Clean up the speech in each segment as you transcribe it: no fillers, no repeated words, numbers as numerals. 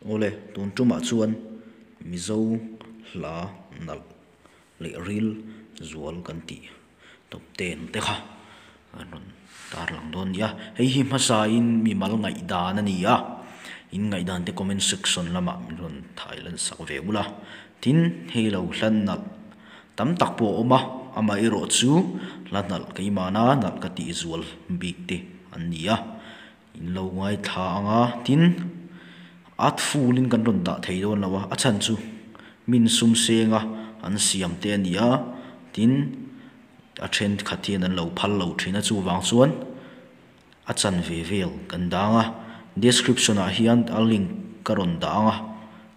Awle, tun tumah chuan Mizo hla nalh leh ril zual kan tih top ten te kha an rawn tarlang dawn a ni a. Hei hi hmasain mimal ngaihdan a ni a, in ngaihdan te comment section lamah min rawn thai lan sak ve ula. Tin, hei lo hla nalh tam tak pawh a awm a, amaherawhchu hla nalh keimahna nalh ka tih zual bik te an ni a. In lo ngaithla ang a, tin, at full in kan rawn dah thei dawn lo a, a chhan chu min sum seng a an siam te a ni a, tin, a thenkhat hian an lo phal lo thin a, chuvang chuan a chanve vel kan dang a, description ah hian a link ka rawn dah ang a,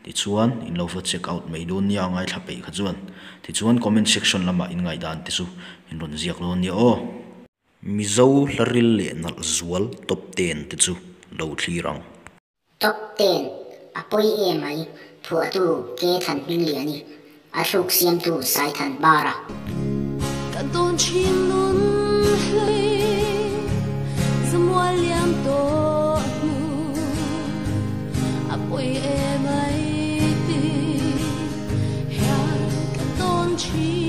tichuan in lo va check out mai dawn nia ngaithla peih kha chuan, tichuan comment section lamah in ngaihdan te chu in rawn ziak dawn nia aw. Mizo hlaril leh nalh zual top ten te chu lo thlir ang. Top ten, A pawi em mai, phuahtu Ke Than Hmingliani, a thluk siamtu Saithan Bara. Ka tawn thin nun hlui zamual liam tawh hnu a pawi em ai ti hian ka tawn thin.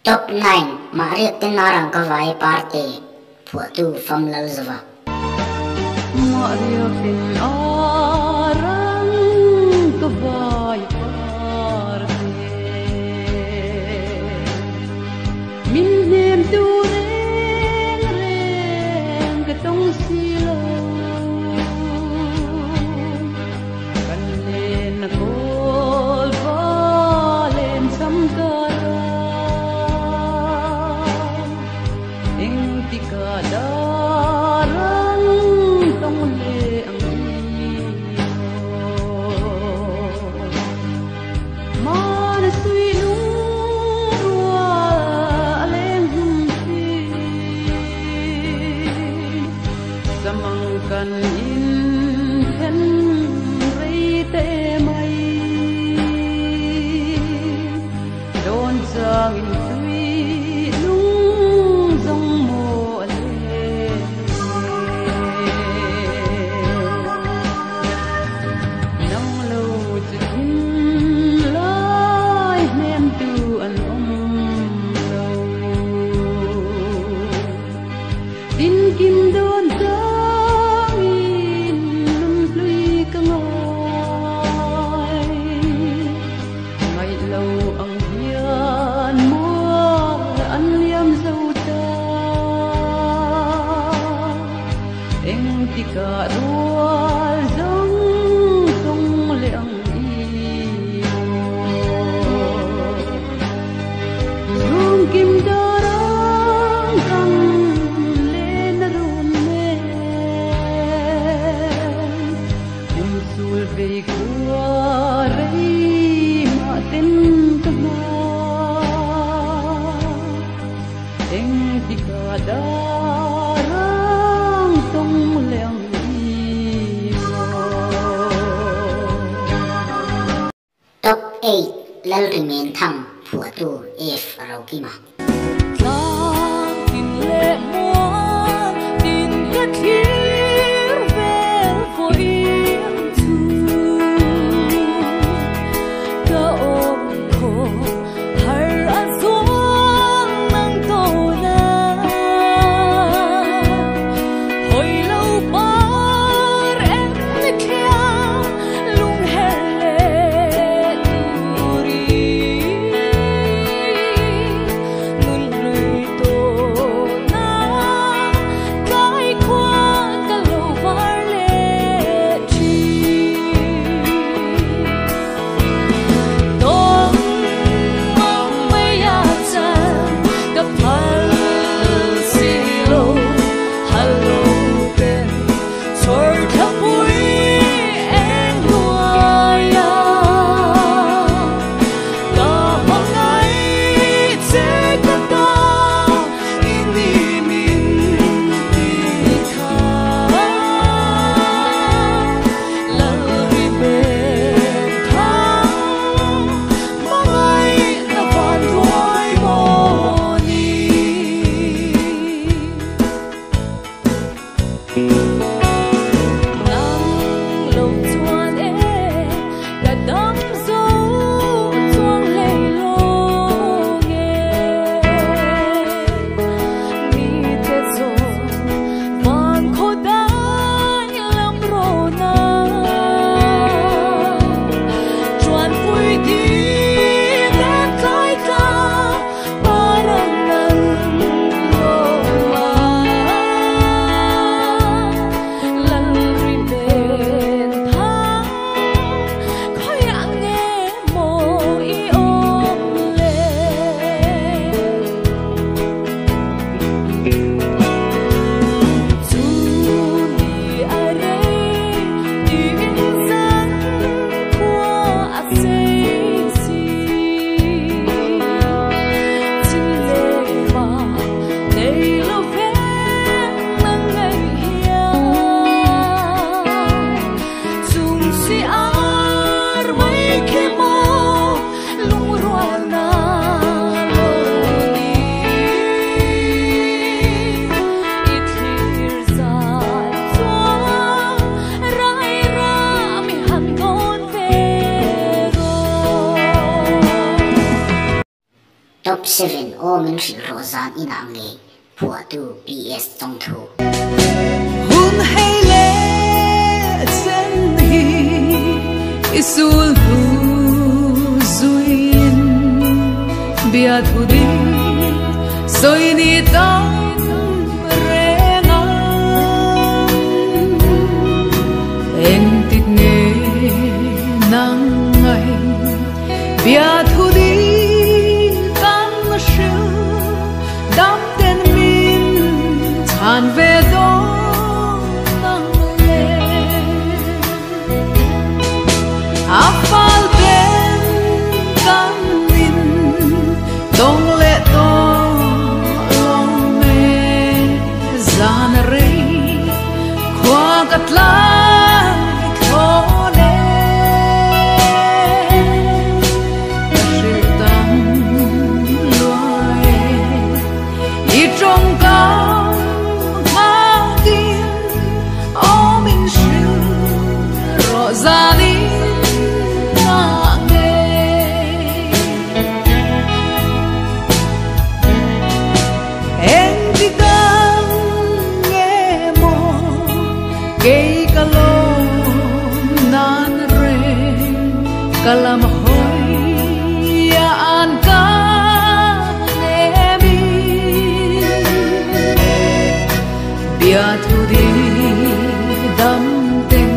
Top nine, Mahriak te Narang ka vai parte, phuahtu Fam Lalzova. Mahriak in arang ka vai parte, min hnem tu reng reng ka tawng si lo, kan len na kawl valen cham kara, engtika darang tawng le ang mana sui lung rua leng hum thi samang kan in then rei te mai don chang in tui lung zong mo le nang lo chu thin lai nem tu an om lo tin kim don chang 8, Lalrimenthang, phuahtu F. Rokima. Tlang tin leh mual tin ka thlir vel vawiin chu ka awm khaw har a zuang nang tawn a hawi lo par em ni thliang lung her leh turin nun hlui tawn a tlai khua ka lo var leh thin. Tawng mang mei a chan ka phal si lo, halo ten chawr thla pui eng hnuai a. Ka hmangaih che ka ta i ni min ti kha. Lalrimen thang hmangaih na van duai maw ni. Nang lo chuan e ka dam zo chuang hlei lawng e. Mi te zawng van khaw dai lam rawn a. Chuan pui di den tlai tla parang nang lo a. Lalrimen thang khawiah nge maw i awm le. Chu ni a rei tiin zan khua a sei si. Chin leh ma nei lo veng nang ngei hian. Chung si ar mai khi maw lung rual na lo ni. I thlir zan chuan rai ra mi han dawn ve rawh. Top 7, Aw min hrilh rawh zan inah ngei, phuahtu PS Chawngthu. Hun hei leh chen hi i sul hnu zuiin bia thu di sawi ni tam reng ang. Eng tik nge nang ngai bia thu di kan hril dam ten min chan ve dawn nang le. A fal ten kan min dong leh tawh lo me zan rei khua ka tlai thlawn e. Ka hril tam luai e i tawng kam nghakin aw min hril rawh zan inah ngei. Eng ti kan nge maw kei ka lawm nan reng ka lam hawi a an ka nem in. Bia thu di dam ten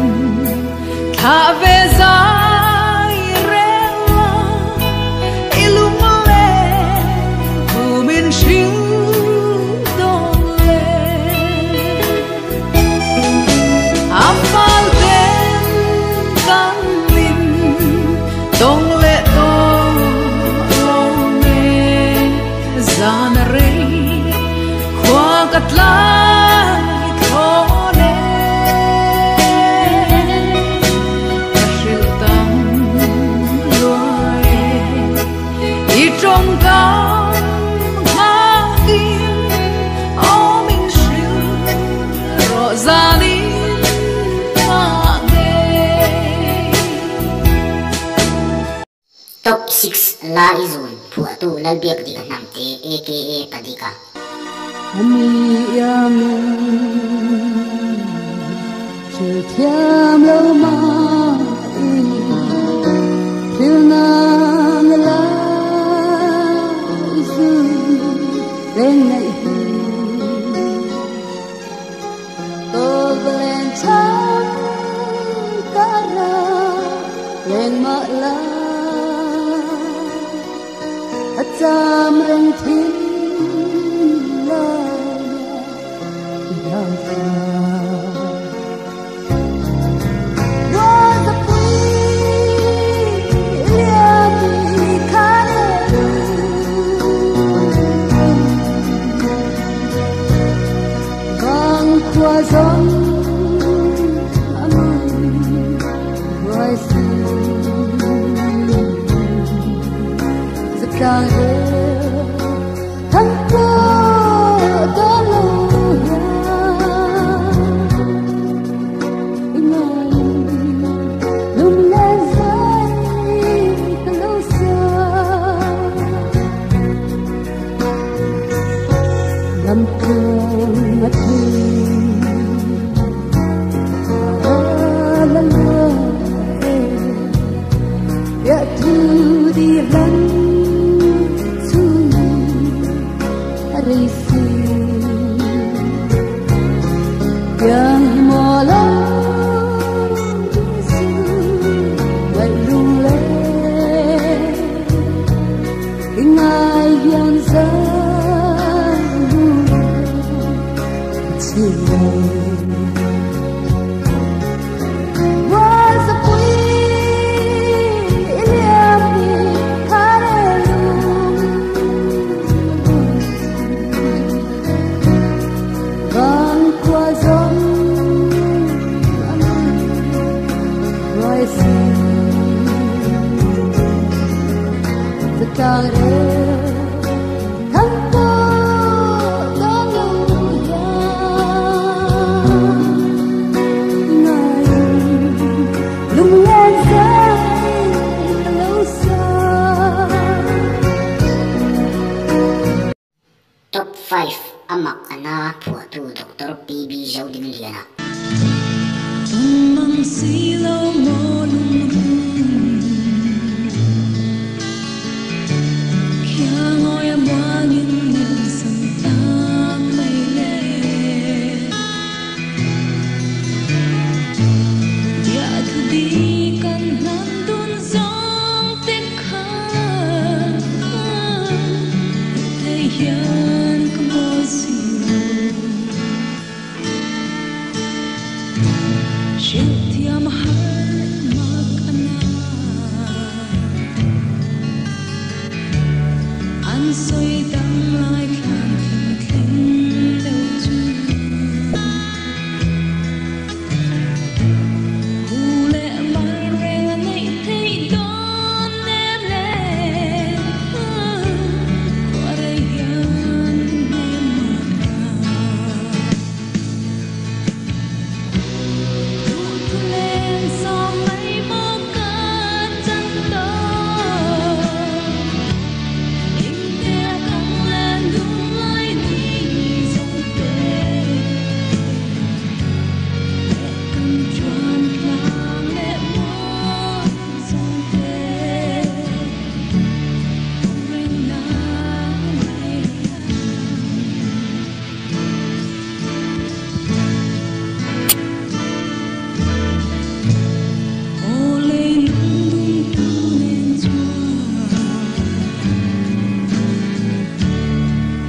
thla ve zai reng la i lung le thu min hril dawn le. A fal ten kan min dong leh tawh lo me zan rei khua ka tlai thlawn e. Ka hril tam luai Top 6, La I Zun, phuahtu Lalbiakdika Hnamte aka Padika. Ami iangin thiam lo ma thil nang la zu reng nei hi to len chang kara reng ma la cham reng thin la ya sa. Top 5, Amak Ana, phuahtu Dr. P.B. Zodingliana. Mang silo mo lung Kya ngoy muangin sang tak may le Dia thu di kan lan dun zong te kha Te hian ka mo silo Shiltiam har makana An soi dam lai thlan thin thleng lo chu Hu le mal reng a nei thei don nem le Qua rei hian nem ma Lên gió mây mô ca chân to Im te căng lên đúng lại đi dòng tê Lệ căng tròn thoáng lệ muôn dòng tê Reng na mây. Ô lê lung dung tu nên chua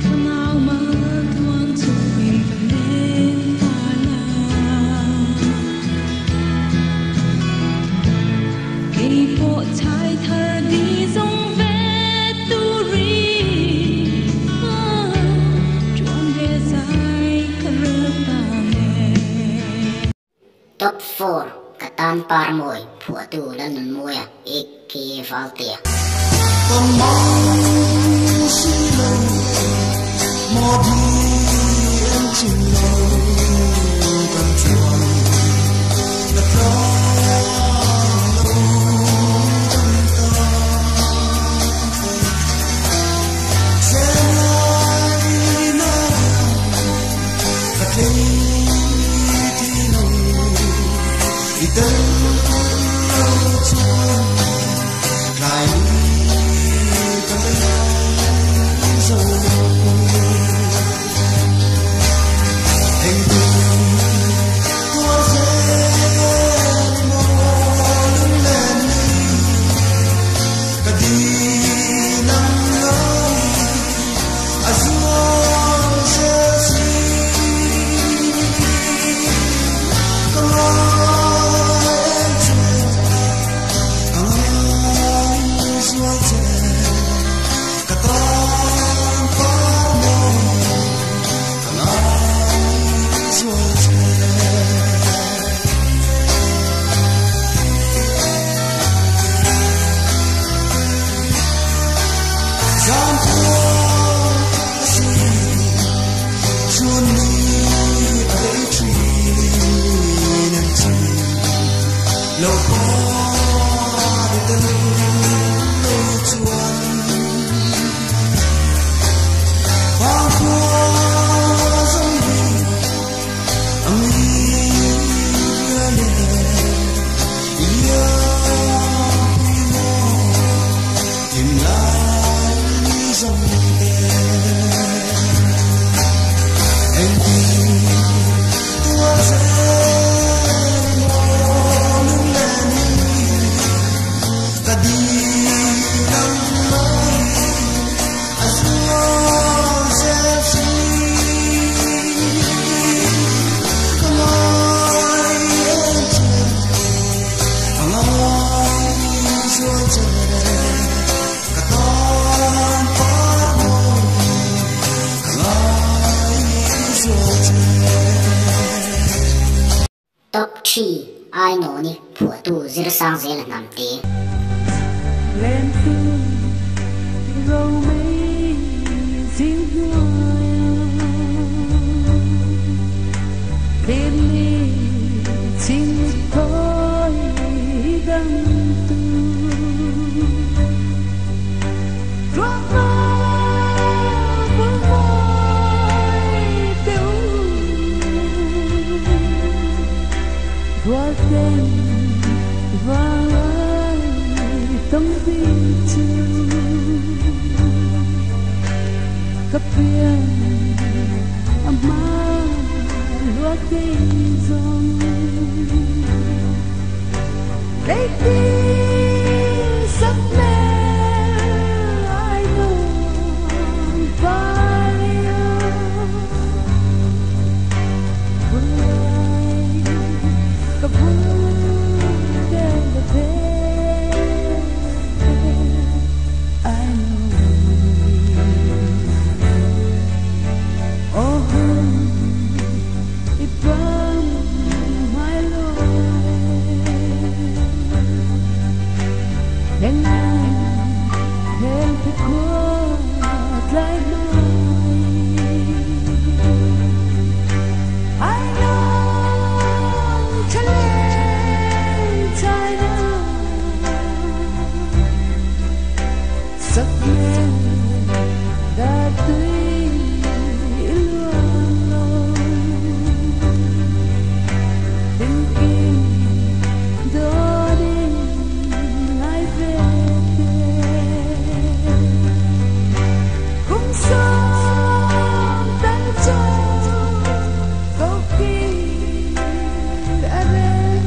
Thao ma thuan chu in phần nên ta na Cây po chai thar đi dòng ve tu ri Chuan ve zai ka rơ ta nè. Top 4, Katan Parmoy, phuahtu Lalnunmawia aka Valtea. Ka tan par mawi ka ngai zual che. Zan khua a si chun ni a rei thin an ti lo par tel lo chuan vang khua zawng hi ang i le liam pui maw tìm lại dòng te em tin tua zel maw lung len hi ka di dang mai a zual zel si ka ngai em che a ngai zual che ka tan par mawi ka ngai zual che. Top 3 Ai Nawni phuahtu Zirsangzela Hnamte. Len tu ro mei zing hnuaia Len ni ching thoi dang tu Ruak ma bu moi teu Ruak ten vang tâm vi chu Ka pian a ma lua kei zawng Lei ti sak mel ai nuam paria Bulai ka bul tel ve ai nuam Oh i bam mai lo Heng heng te khuat lai mai Ai nong cha lên chai na Sak mel da tui luang lo Tình kim do din ngai ve te Kum song tan cho câu kỳ a rem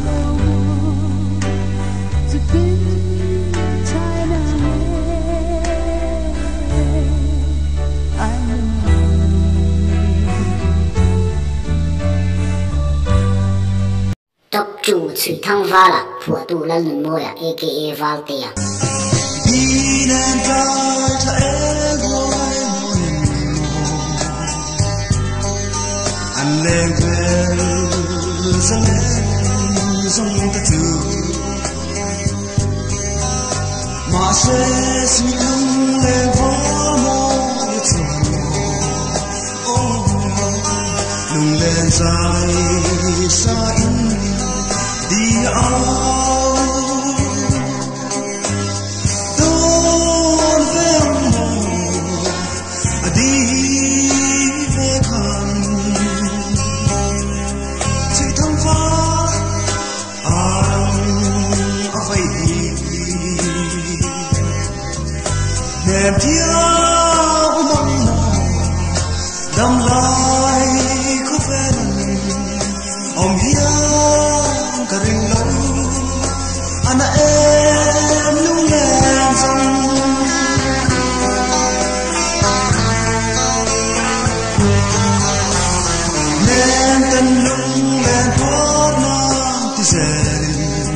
lo mo Zu tin chai na nge ai nuam Top 2 Chhuihthang Vala phuahtu Lalnunmawia aka Valtea. Di nen tlai thla eng huai mawi maw An leng vel zalen zawng te chu Mahse suih lung leng vawl mawi chuan maw Oh lung len zai sa in di au Don ve ang maw a di ve khan Chhuihthang val ang a vai hi Nem thiam mang maw dam lai khaw vel om hian ka ring lo ana em lung len zawng Nem ten lung len phawt nan ti zelin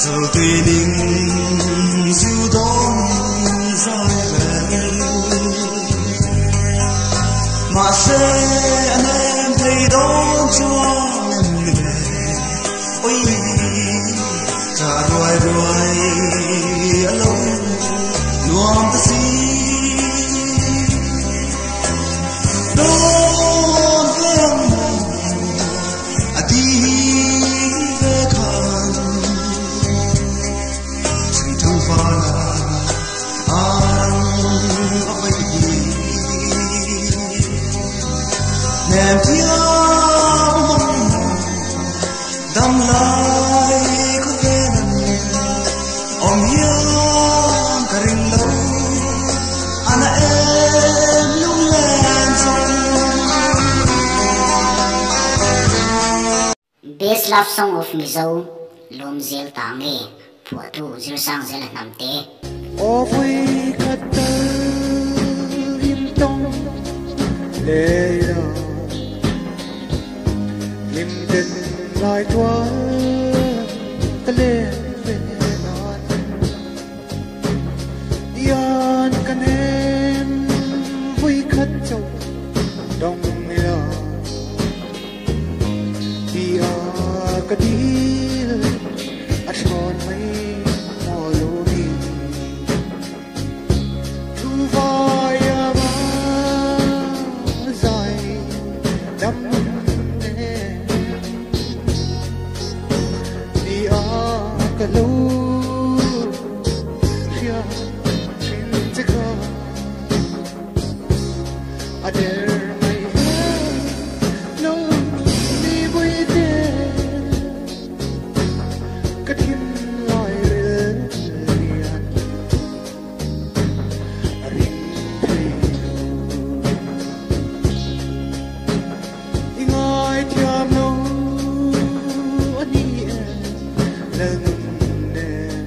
Chau tui ning zu Ruai a lo nuam ta si. Dawn ve ang maw a ti ve khan chhun thang vala arang a vai hi. Nem thiam mang maw dam lai khawvelan awm hian ka ring lo ana em lunglen zawng. Best Love Song of Mizo, Lawmzel ta nge phuahtu Zirsangzela Hnamte. Aw vui khat tal in tawng lei la hlim ten lai tual ka len ve nan Ian ka nem vui khat chauh dawng ila ti a ka dil a thawn mai maw lo ni thu vai a ma zai dam nen ti a ka lo hria thin che kha a der mai lo ni vui te ka thin lai ril lian a ring thei lo i ngai thiam lo a ni e lal nun nen.